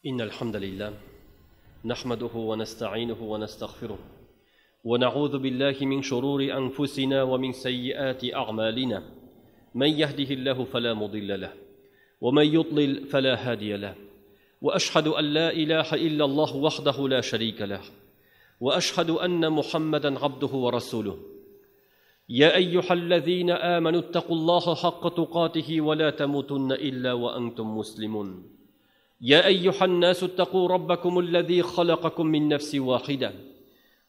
إن الحمد لله نحمده ونستعينه ونستغفره ونعوذ بالله من شرور أنفسنا ومن سيئات أعمالنا من يهده الله فلا مضل له ومن يضلل فلا هادي له وأشهد أن لا إله إلا الله وحده لا شريك له وأشهد أن محمدا عبده ورسوله يا أيها الذين آمنوا اتقوا الله حق تقاته ولا تموتن إلا وأنتم مسلمون يا أيها الناس اتقوا ربكم الذي خلقكم من نفس واحدة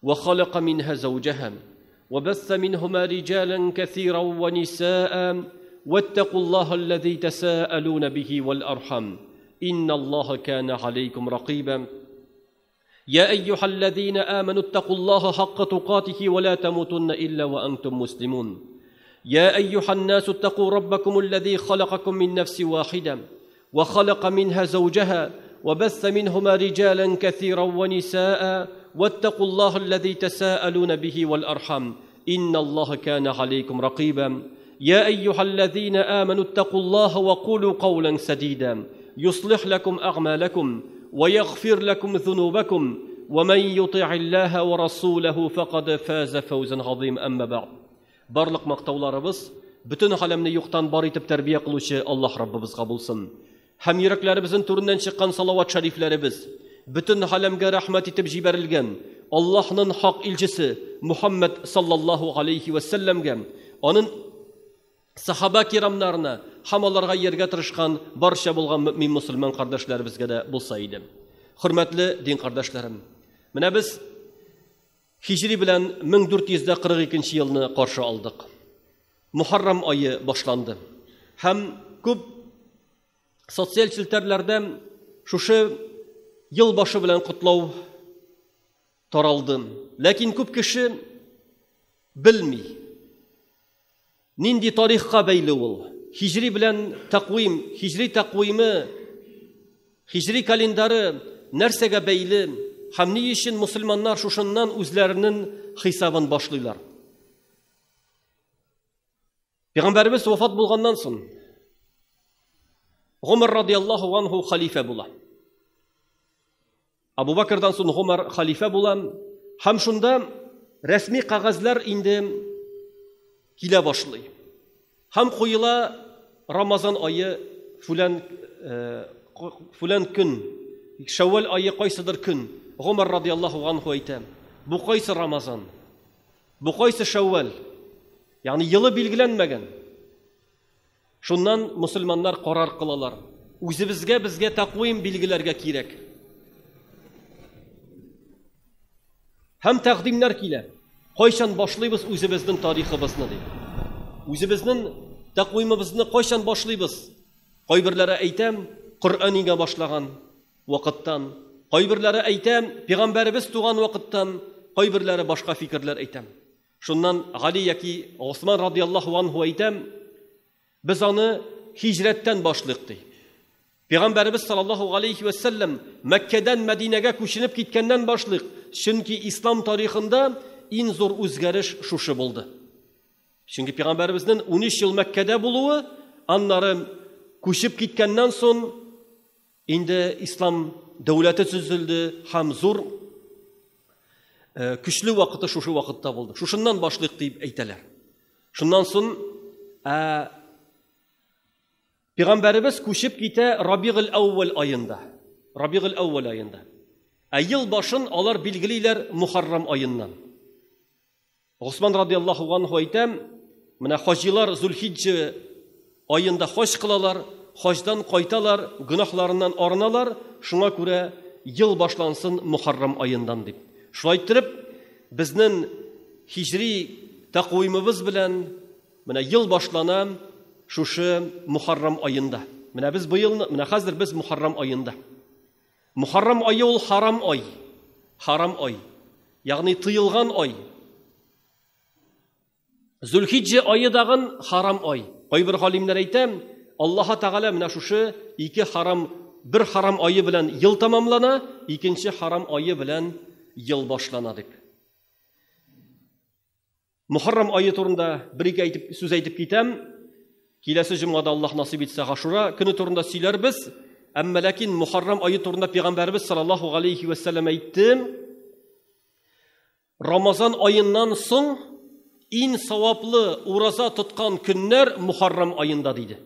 وخلق منها زوجها وبث منهما رجالا كثيرا ونساء واتقوا الله الذي تساءلون به والأرحم إن الله كان عليكم رقيبا يا أيها الذين آمنوا اتقوا الله حق تقاته ولا تموتن إلا وأنتم مسلمون يا أيها الناس اتقوا ربكم الذي خلقكم من نفس واحدة وخلق منها زوجها وبث منهما رجالا كثيرا ونساء واتقوا الله الذي تساءلون به والأرحم إن الله كان عليكم رقيبا يا أيها الذين آمنوا اتقوا الله وقولوا قولا سديدا يصلح لكم أعمالكم ويغفر لكم ذنوبكم ومن يطع الله ورسوله فقد فاز فوزا عظيما أما بعد. Барлык мактауларыбыз бөтен галәмне юктан бар итеп тәрбия кылучы Аллаһ Раббыбызга булсын. Һәм йөрәкләребезнең түреннән чыккан салават шәрифләребез бөтен галәмгә рәхмәт итеп җибәрелгән Аллаһның хак илчесе Мухаммад саллаллаһу алейхи ва сәлләмгә, аның сахаба кирамнарына һәм аларга ияргә тырышкан барча булган мөмин мусульман кардәшләребезгә дә булса иде. Хөрмәтле дин кардәшләрем, менә без Хиҗри белән 1442 елны каршы алдык. Мухаррам айы башланды. Һәм күп социаль челтәрләрдә шушы ел башы белән котлау таралды. Ләкин күп кеше белми, нинди тарихка бәйле ул. Хиҗри белән тәкъвим, хиҗри тәкъвиме, хиҗри календары нәрсәгә бәйле һәм ни өчен мусульманнар шушыннан үзләренең хисабын башлыйлар. Пәйгамбәребез вафат булганнан соң Гомар радиаллаһу анһу халифә була. Абу Бакрдан соң Гомар халифә була һәм шунда рәсми кәгазьләр инде килә башлый. Һәм куела Рамазан ае фүлән, фүлән көн, Шәүвәл ае кайсыдыр көн. Гомар радиаллаһу анһу әйтә: бу кайсы Рамазан? Бу кайсы Шәүвәл? Ягъни елы билгеләнмәгән. Шуннан мусульманнар карар кылалар: үзебезгә безгә тәкъвим билгеләргә кирәк. Һәм тәкъдимнәр килә. Кайчан башлыйбыз үзебезнең тарихыбызны дип. Үзебезнең тәкъвимыбызны кайчан башлыйбыз? Кайберләре әйтәм, Коръән иңә башлаган вакыттан. Кайберләре әйтәм, пәйгамбәребез туган вакыттан. Кайберләре башка фикерләр әйтәм. Шуннан Гали яки Усман радиаллаһу анһу әйтәм, без аны һиҗрәттән башлыйк ди. Пәйгамбәребез саллаллаһу алейхи ва сәлләм Мәккәдән Мәдинәгә күченеп киткәннән башлыйк. Чөнки ислам тарихында иң зур үзгәреш шушы булды. Чөнки пәйгамбәребезнең 13 ел Мәккәдә булуы, аннары күчеп киткәннән соң инде ислам дәүләте төзелде һәм зур көчле вакыты шушы вакытта булды. Шушыннан башлыйк дип әйтәләр. Шуннан соң пәйгамбәребез күчеп китә Рабигул әүвәл аенда. Рабигул әүвәл аенда. Ә ел башын алар билгелиләр Мухаррам аеннан. Усман радиаллаһу анһу әйтәм, менә хаҗилар Зулхиджа аенда хаҗ кылалар, хаҗдан кайталар, гөнаһларыннан арыналар, шуңа күрә ел башлансын Мухаррам аендан дип. Шулай иттереп, безнең хиҗри тәкъвимыбыз белән менә ел башлана шушы Мухаррам аенда. Менә без быел, менә хәзер без Мухаррам аенда. Мухаррам ае ул харам ай. Харам ай. Ягъни тыелган ай. Зулхиджа ае дагын харам ай. Кайбер галимнәр әйтә, Аллаһ Тәгалә менә шушы ике харам, бер харам ае белән ел тамамлана, икенче харам ае белән ел башлана дип. Мухаррам ае турында бер ике әйтеп, сүз әйтеп китәм. Киләсе җомгада Аллаһ насыйп итсә, Гашура көне турында сөйләрбез. Әмма ләкин Мухаррам ае турында Пәйгамбәрбез саллаллаһу алейхи ва сәлләм әйтте: Рамазан аеннан соң иң саваплы ураза тоткан көннәр Мухаррам аенда, диде.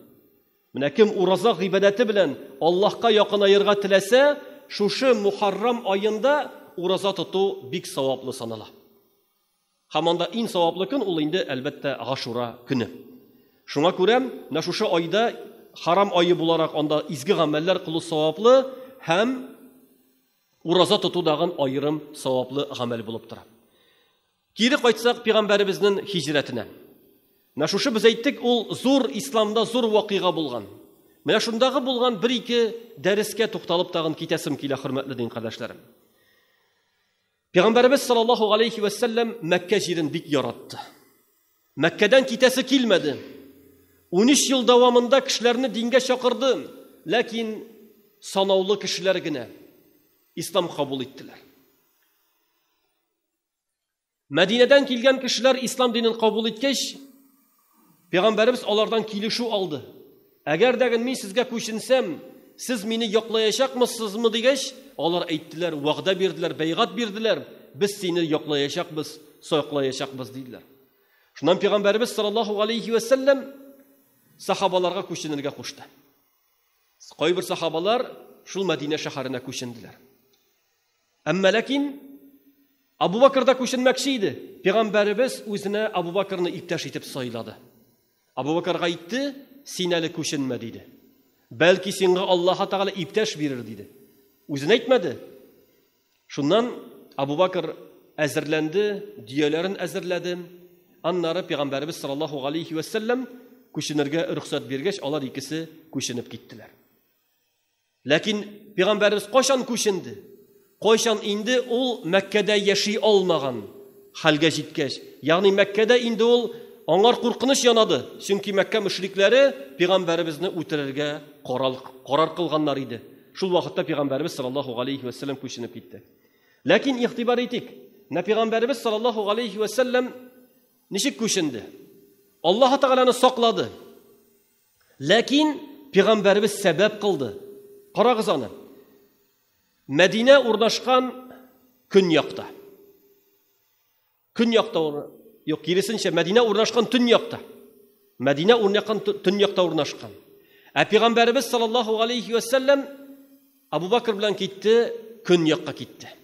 Менә кем ураза гыйбадәте белән Аллаһка якынаерга теләсә, шушы Мухаррам аенда ураза тоту бик саваплы санала. Һәм анда иң саваплы көн ул инде, әлбәттә, Гашура көне. Шуңа күрә менә шушы айда харам айы буларак анда изге гамәлләр кылу саваплы һәм ураза тоту дагын аерым саваплы гамәл булып тора. Кире кайтсак пәйгамбәребезнең һиҗрәтенә. Менә шушы без әйттек, ул зур исламда зур вакыйга булган. Менә шундагы булган бер-ике дәрескә тукталып тагын китәсем килә, хөрмәтле дин кардәшләрем. Пәйгамбәребез саллаллаһу алейхи ва сәлләм Мәккә җирен бик яратты. Мәккәдән китәсе килмәде. 13 ел дәвамында кешеләрне дингә чакырды, ләкин санаулы кешеләр генә ислам кабул иттеләр. Мәдинәдән килгән кешеләр ислам динен кабул иткәч, Пәйгамбәребез алардан килешү алды. Әгәр дә мин сезгә күченсәм, сез мине яклаячакмысызмы дигәч, алар әйттеләр, вәгъдә бирделәр, бәйгать бирделәр, без сине яклаячакбыз, саклаячакбыз диделәр. Шуннан Пәйгамбәребез саллаллаһу алейхи ва сәлләм сахабаларга күченергә кушты. Кайбер сахабалар шул Мәдинә шәһәренә күченделәр. Әмма ләкин Абу Бакр да күченмәкче иде. Пәйгамбәребез үзенә Абу Бакрны иптәш итеп сайлады. Абу Бакрга әйтте, син әле күченмә, диде. Бәлки сиңа Аллаһ Тәгалә иптәш бирер, диде. Үзен әйтмәде. Шуннан Абу Бакр әзерләнде, дөяләрен әзерләде. Аннары Пәйгамбәребез саллаллаһу алейхи ва сәлләм күченергә рөхсәт биргәч, алар икесе күченеп киттеләр. Ләкин Пәйгамбәребез кайчан күченде? Кайчан инде ул Мәккәдә яши алмаган хәлгә җиткәч, ягъни Мәккәдә инде ул аңар куркыныч янады, чөнки Мәккә мөшрикләре Пәйгамбәребезне үтерергә карар кылганнар иде. Шул вакытта Пәйгамбәребез саллаллаһу алейхи ва сәлләм күченеп китте. Ләкин игътибар итик, менә Пәйгамбәребез саллаллаһу алейхи ва сәлләм ничек күченде? Аллаһ Тәгаләне саклады. Ләкин Пәйгамбәребез сәбәп кылды. Карагыз аны. Мәдинә урнашкан көньякта. Көньякта, юк, киресенчә, Мәдинә урнашкан төньякта. Мәдинә урнашкан төньякта урнашкан. Ә Пәйгамбәребез саллаллаһу алейхи ва сәлләм Абу Бакр белән китте, көньякка китте.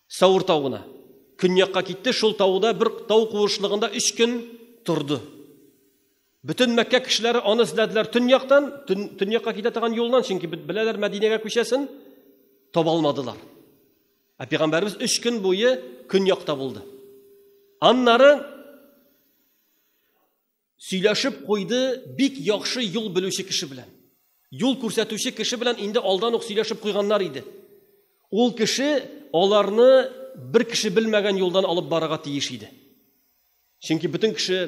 Саур тавына. Көньякка китте, шул тауда бер тау куышлыгында 3 көн торды. Бөтен Мәккә кешеләре аны эзләделәр төньяктан, төньякка китә торган юлдан, чөнки беләләр Мәдинәгә күчәсен, таба алмадылар. Ә Пәйгамбәребез 3 көн буе көньякта булды. Аннары сөйләшеп куйды бик яхшы юл белүче кеше белән. Юл күрсәтүче кеше белән инде алдан ук сөйләшеп куйганнар иде. Ул кеше аларны бер кеше белмәгән юлдан алып барырга тиеш иде. Чөнки бөтен кеше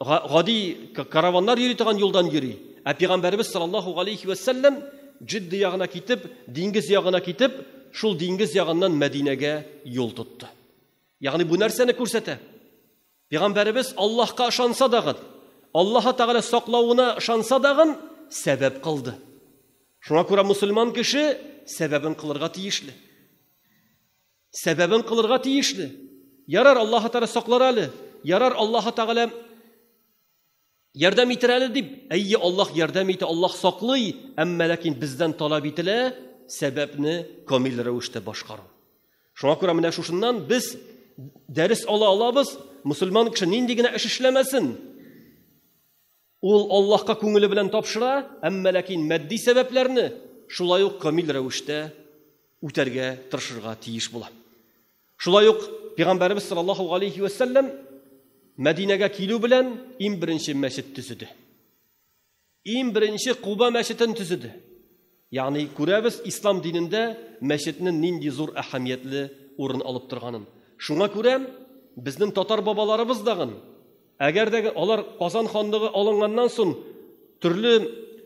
гади караваннар йөри торган юлдан йөри. Ә Пәйгамбәребез саллаллаһу алейхи ва сәлләм Җидда ягына китеп, диңгез ягына китеп, шул диңгез ягыннан Мәдинәгә юл тотты. Ягъни бу нәрсәне күрсәтә? Пәйгамбәребез Аллаһка ышанса дагын, Аллаһ Тәгалә саклавына ышанса дагын сәбәп кылды. Шуңа күрә мусульман кеше сәбәбен кылырга тиешле. Сәбәбен кылырга тиешле. Ярар, Аллаһ Тәгалә саклар әле. Ярар, Аллаһ Тәгалә ярдәм итер әле дип. Әйе, Аллаһ ярдәм итә, Аллаһ саклый, әмма ләкин бездән таләп ителә сәбәпне камил рәвештә башкару. Шуңа күрә менә шушыннан без дәрес ала алабыз, мусульман кеше нинди генә эш эшләмәсен, ул Аллаһка күңеле белән тапшыра, әмма ләкин матди сәбәпләрне шулай ук камил рәвештә үтәргә тырышырга тиеш була. Шулай ук Пәйгамбәребез саллаллаһу алейхи ва сәлләм Мәдинәгә килү белән иң беренче мәчет төзеде. Иң беренче Куба мәчетен төзеде. Ягъни күрәбез ислам динендә мәчетнең нинди зур әһәмиятле урын алып торганын. Шуңа күрә безнең татар бабаларыбыз дагын, әгәр дә алар Казан ханлыгы алынганнан соң төрле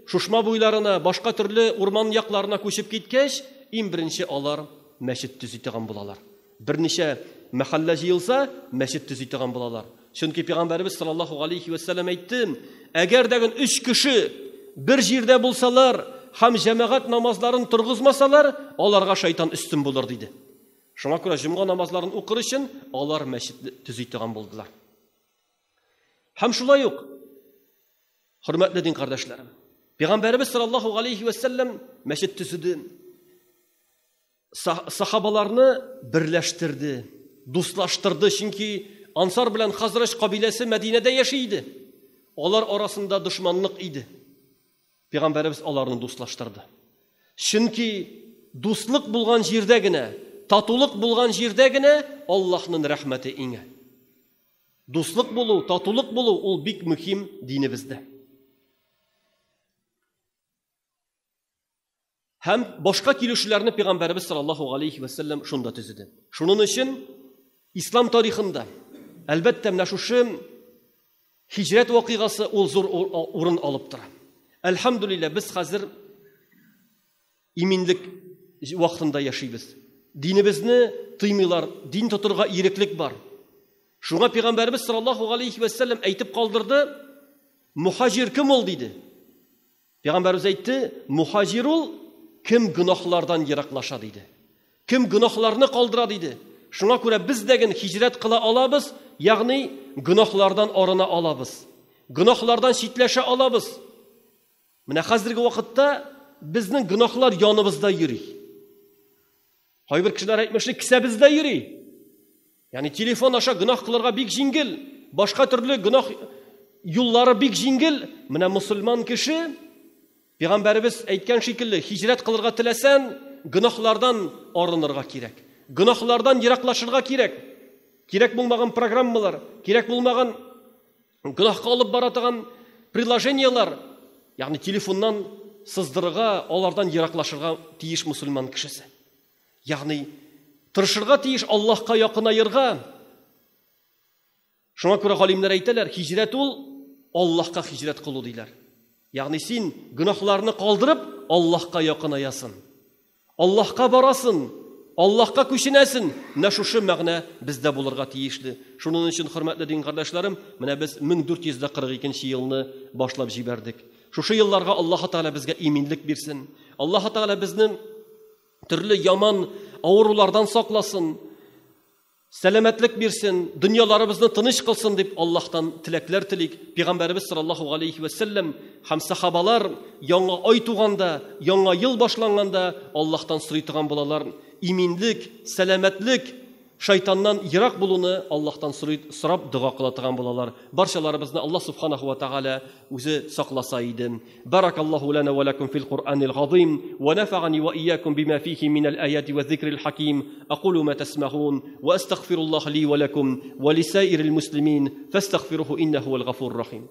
Шушма буйларына, башка төрле урман якларына күчеп киткәч, иң беренче алар мәчет төзи торган булалар. Берничә мәхәллә җыелса, мәчет төзи торган булалар. Чөнки Пәйгамбәребез саллаллаһу алейхи ва сәлләм әйтте, әгәр дә 3 кеше бер җирдә булсалар һәм җәмәгать намазларын торгызмасалар, аларга шайтан өстен булыр, диде. Шуңа күрә җомга намазларын укыр өчен алар мәчет төзи торган булдылар. Һәм шулай ук, хөрмәтле дин кардәшләрем, Пәйгамбәребез саллаллаһу алейхи ва сәлләм мәчет төзеде. Сахабаларны берләштерде, дуслаштырды, чөнки Ансар белән Хазраҗ кабиләсе Мәдинәдә яши иде. Алар арасында дошманлык иде. Пәйгамбәребез аларны дуслаштырды. Чөнки дуслык булган җирдә генә, татулык булган җирдә генә Аллаһның рәхмәте иңә. Дуслык булу, татулык булу ул бик мөһим динебездә. Һәм башка килешүләрне Пәйгамбәребез саллаллаһу алейхи ва сәлләм шунда төзеде. Шуның өчен ислам тарихында әлбәттә менә шушы һиҗрәт вакыйгасы ул зур урын алып тора. Әлхәмдүлилләһ, без хәзер иминлек вакытында яшибез. Динебезне тыймыйлар, дин тотырга иреклек бар. Шуңа Пәйгамбәребез саллаллаһу алейхи ва сәлләм әйтеп калдырды: "Мухаҗир кем ул?" диде. Пәйгамбәребез әйтте: "Мухаҗир ул кем гөнаһлардан ераклаша", диде. Кем гөнаһларны калдыра, диде. Шуңа күрә без дә ген һиҗрәт кыла алабыз, ягъни гөнаһлардан арына алабыз. Гөнаһлардан читләшә алабыз. Менә хәзерге вакытта безнең гөнаһлар яныбызда йөри. Кайбер кешеләр әйтмешли, кесәбездә йөри. Ягъни телефон аша гөнаһ кылырга бик җиңел, башка төрле гөнаһ юллары бик җиңел. Менә мусульман кеше Пәйгамбәребез әйткән шикелле, һиҗрәт кылырга теләсәң, гөнаһлардан арынырга кирәк. Гөнаһлардан ераклашырга кирәк. Кирәк булмаган программалар, кирәк булмаган гөнаһка алып бара торган приложениелар, ягъни телефоннан сыздырырга, алардан ераклашырга тиеш мусульман кешесе. Ягъни тырышырга тиеш Аллаһка якынаерга. Шуңа күрә галимнәр әйтәләр, һиҗрәт ул Аллаһка һиҗрәт кылу диләр. Ягъни син гөнаһларны калдырып Аллаһка якынаясың. Аллаһка барасың, Аллаһка күченәсең. Менә шушы мәгънә бездә булырга тиешле. Шуның өчен, хөрмәтле дин кардәшләрем, менә без 1442 елны башлап җибәрдек. Шушы елларга Аллаһ Тәгалә безгә иминлек бирсен. Аллаһ Тәгалә безне төрле яман авырулардан сакласын. Сәламәтлек бирсен, дөньяларыбызны тыныч кылсын дип Аллаһтан теләкләр телик. Пәйгамбәребез саллаллаһу алейхи ва сәлләм һәм сахабалар яңа ай туганда, яңа ел башланганда Аллаһтан сорый торган булалар. Иминлек, сәламәтлек, шайтаннан ерак булуны Аллаһтан сорый, сорап дога кыла торган булалар. Барчаларыбызны Аллаһ субханаху ва тааля үзе сакласа иде. Баракаллаһу лана ва лакум фил Куръанил газим ва нафагани ва иякум бима фихи минал аяти ва зикрил хаким. Акулу ма тасмаун ва астагфируллаһ ли ва лакум ва лисаирил муслимин фастагфируһу иннаху хуал гафур рахим.